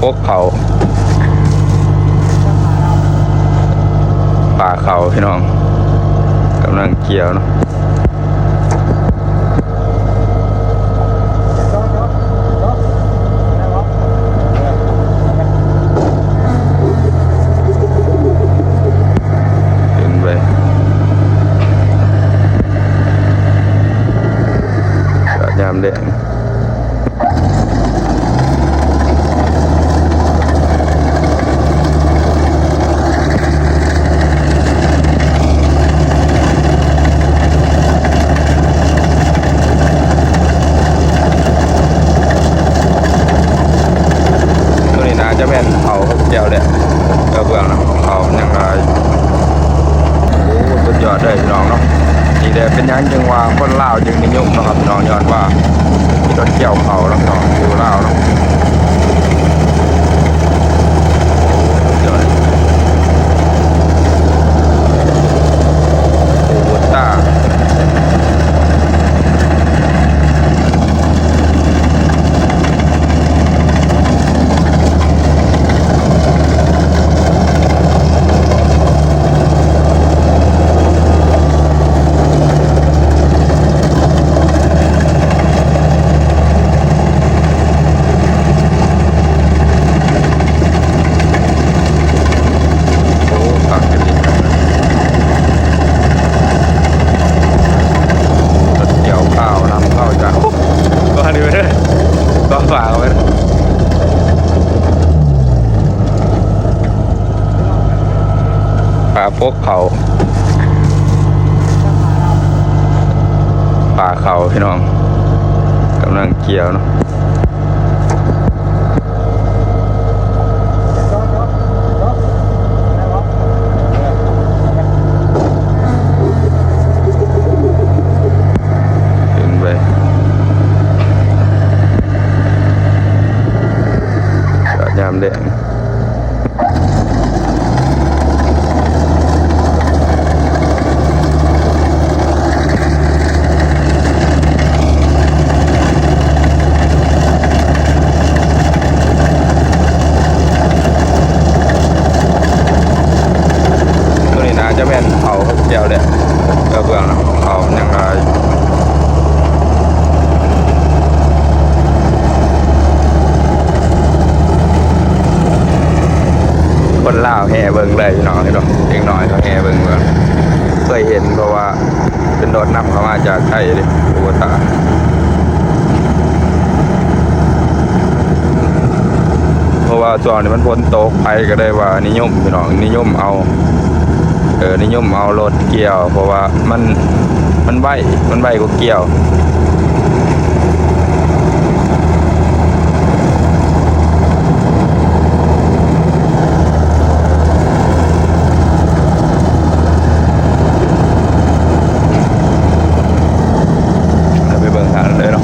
ປົກເຂົ້າ ປ່າເຂົ້າພີ່ນ້ອງ ກຳລັງກ່ຽວເນາະ. ເປັນໄປ ຍາມແລງ ໂຕນີ້ໜ້າຈະແມ່ນເຂົ້າແລ້ວແຫຼະ ເອີ ເບື້ອງນະ ເຂົ້າມັນຍັງຫຼາຍ. ໂອ້ ສຸດຍອດເລີຍພີ່ນ້ອງເນາະ. ນີ້ແຫຼະເປັນຫຍັງຈຶ່ງວ່າຄົນລາວຈຶ່ງນິຍົມເນາະຄັບພີ່ນ້ອງ ຍ້ອນວ່າມີລົດກ່ຽວເຂົ້າເນາະພີ່ນ້ອງ ຢູ່ລາວເນາະ. ໂອ້ ສຸດຍອດ ໂອ້ ຕາ. ໂອ້ ຄັກອີ່ຫຼີ ລົດກ່ຽວຂ້າວນຳເຂົ້າຈາກ ໂອ້ ກໍອັນນີ້ໄປເດີ ກໍຝາກເອົາໄວ້ ປາປົກເຂົ້າ ປ່າເຂົ້າພີ່ນ້ອງ ກຳລັງກ່ຽວເນາະ. ເປັນໄປ ຍາມແລງ. ໂຕນີ້ໜ້າຈະແມ່ນເຂົ້າແລ້ວແຫຼະ ເອີ ເບື້ອງນະ ເຂົ້າມັນຍັງຫຼາຍ. ຄົນລາວແຫ່ເບິ່ງເລີຍພີ່ນ້ອງ ເຫັນບໍ່ ເດັກນ້ອຍເຂົາແຫ່ເບິ່ງ ເບິ່ງ ເຄີຍເຫັນ ເພາະວ່າເປັນລົດນຳເຂົ້າມາຈາກໄທເດ້ ໂອ້ຕາຍ. ເພາະວ່າຊ່ວງນີ້ມັນຝົນຕົກ ໃຜກໍໄດ້ວ່ານິຍົມພີ່ນ້ອງ ນິຍົມເອົາ ເອີ ນິຍົມເອົາລົດກ່ຽວ ເພາະວ່າມັນ ມັນໄວ ມັນໄວກວ່າກ່ຽວ. ເຮົາໄປເບິ່ງທາງນັ້ນເລີຍເນາະ.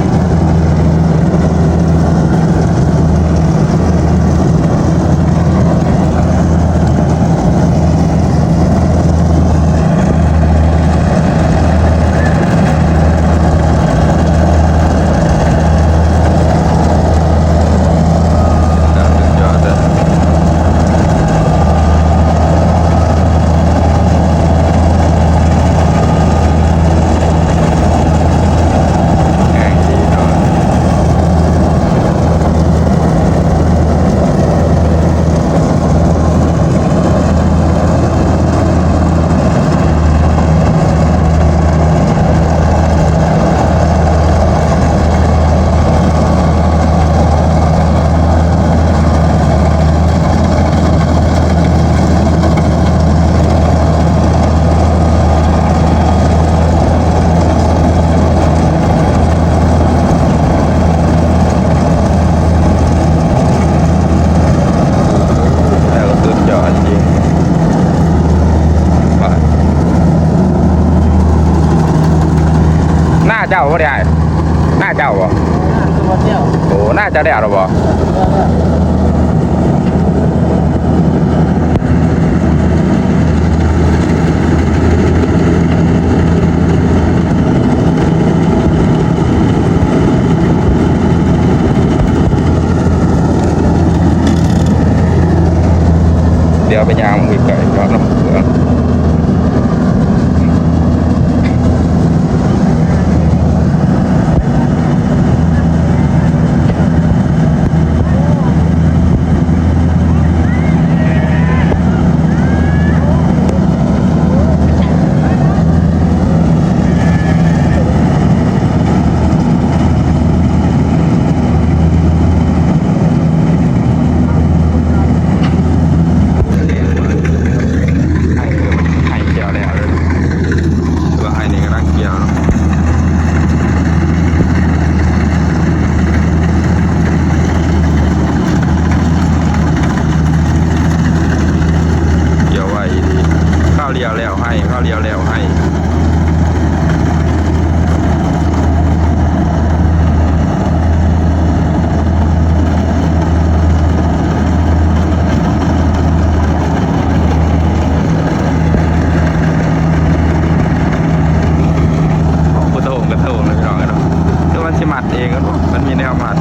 ແລ້ວກໍສຸດຍອດຈິງ. ໜ້າເຈົ້າບໍ່ໄດ້ອ້າຍ? ໜ້າເຈົ້າບໍ່? ໜ້າເຈົ້າແລ້ວແລ້ວ. ໂອ້ ໜ້າເຈົ້າແລ້ວແລ້ວບໍ່? ແລ້ວແລ້ວ. ດຽວໄປຍ່າງເບິ່ງໃກ້ໆກ່ອນເນາະ. ໄຮ່ ໄຮ່ກ່ຽວແລ້ວເດີ ວ່າໄຮ່ນີ້ກຳລັງກ່ຽວເນາະ. ກ່ຽວໄວອີ່ຫຼີ ຄາວດຽວແລ້ວໄຮ່ ຄາວດຽວແລ້ວໄຮ່. ໂອ້ ບໍ່ໂທງກະໂທງເລີຍພີ່ນ້ອງເອີຍເນາະ ຄືມັນຊິມັດເອງກັນບໍ່ ມັນມີແນວມັດ.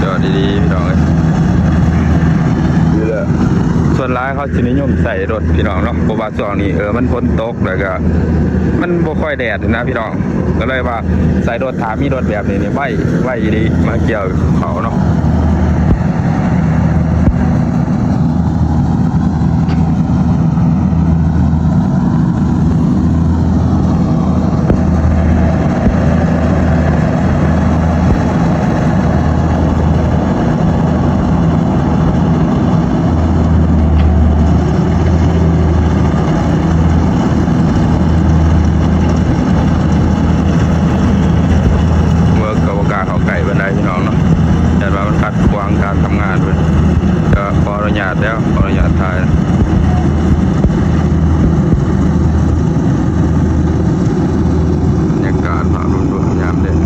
ຈອດດີໆ ພີ່ນ້ອງເອີຍ ນີ້ແຫຼະ ສ່ວນຫຼາຍເຂົາຊິນິຍົມໃຊ້ລົດ ພີ່ນ້ອງເນາະ ເພາະວ່າຊ່ວງນີ້ ເອີ ມັນຝົນຕົກ ແລ້ວກະມັນບໍ່ຄ່ອຍແດດນະ ພີ່ນ້ອງ ກະເລີຍວ່າໃຊ້ລົດ ຖ້າມີລົດແບບນີ້ນີ້ ໄວ ໄວອີ່ຫຼີ ມາກ່ຽວເຂົ້າເນາະ. ເວີກກະບໍ່ກ້າເຂົ້າໃກ້ປານໃດ ພີ່ນ້ອງເນາະ ຢ້ານວ່າມັນຂັດຂວາງການທຳງານເພິ່ນ ກະຂໍອະນຸຍາດແລ້ວ ຂໍອະນຸຍາດຖ່າຍ. ບັນຍາກາດພາບລວມໆຍາມແລງ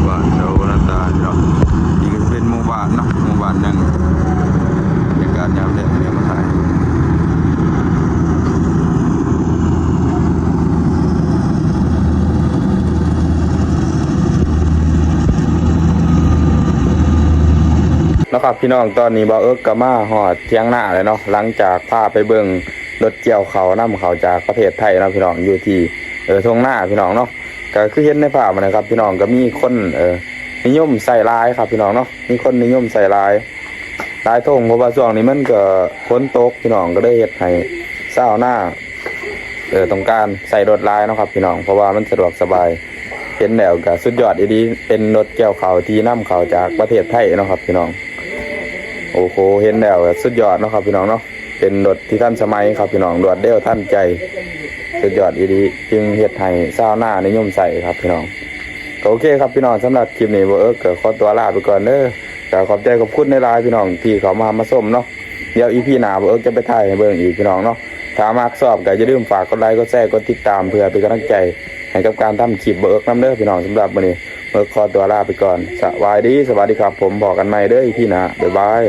ບ້ານເຊົານາຕານເນາະ ນີ້ກະຊິເປັນໝູ່ບ້ານເນາະ ໝູ່ບ້ານໜຶ່ງ ບັນຍາກາດຍາມແລງ ແນວມາຖ່າຍ. ເນາະຄັບພີ່ນ້ອງ ຕອນນີ້ບ່າວເອິກກະມາຮອດຖຽງນາແລ້ວເນາະ ຫຼັງຈາກພາໄປເບິ່ງລົດກ່ຽວເຂົ້ານຳເຂົ້າຈາກປະເທດໄທເນາະພີ່ນ້ອງ ຢູ່ທີ່ ເອີ ທົ່ງນາພີ່ນ້ອງເນາະ ກະຄືເຫັນໃນພາບຫັ້ນແຫຼະຄັບພີ່ນ້ອງ ກະມີຄົນ ເອີ ນິຍົມໃຊ້ຫຼາຍຄັບພີ່ນ້ອງເນາະ ມີຄົນນິຍົມໃຊ້ຫຼາຍ ຫຼາຍທົ່ງ ເພາະວ່າຊ່ວງນີ້ມັນກະຝົນຕົກພີ່ນ້ອງ ກະເລີຍເຮັດໃຫ້ຊາວນາ ເອີ ຕ້ອງການໃຊ້ລົດຫຼາຍເນາະຄັບພີ່ນ້ອງ ເພາະວ່າມັນສະດວກສະບາຍ. ເຫັນແລ້ວກະສຸດຍອດອີ່ຫຼີ ເປັນລົດກ່ຽວເຂົ້າທີ່ນຳເຂົ້າຈາກປະເທດໄທເນາະຄັບພີ່ນ້ອງ. ໂອ້ໂຫ ເຫັນແລ້ວກະສຸດຍອດເນາະຄັບພີ່ນ້ອງເນາະ ເປັນລົດທີ່ທັນສະໄໝຄັບພີ່ນ້ອງ ລວດເລັວທັນໃຈ ສຸດຍອດອີ່ຫຼີ ຈຶ່ງເຮັດໃຫ້ຊາວນານິຍົມໃຊ້ຄັບພີ່ນ້ອງ. ກະໂອເຄຄັບພີ່ນ້ອງ ສຳລັບຄລິບນີ້ ບ່າວເອິກກະຂໍຕົວລາໄປກ່ອນເດີ ກະຂອບໃຈຂອບຄຸນຫຼາຍໆ ພີ່ນ້ອງທີ່ເຂົ້າມາຮັບມາຊົມເນາະ. ດຽວອີພີໜ້າ ບ່າວເອິກຈະໄປຖ່າຍໃຫ້ເບິ່ງອີກພີ່ນ້ອງເນາະ. ຖ້າມັກຊອບກະຢ່າລືມຝາກກົດໄລ ກົດແຊ ກົດຕິດຕາມ ເພື່ອເປັນກຳລັງໃຈໃຫ້ກັບການທຳຄລິບບ່າວເອິກນຳເດີພີ່ນ້ອງ. ສຳລັບມື້ນີ້ ເອີ ຂໍຕົວລາໄປກ່ອນ. ສະບາຍດີ ສະຫວັດດີຄັບຜົມ. ພໍ້ກັນໃໝ່ເດີອີພີໜ້າ. ບາຍບາຍ.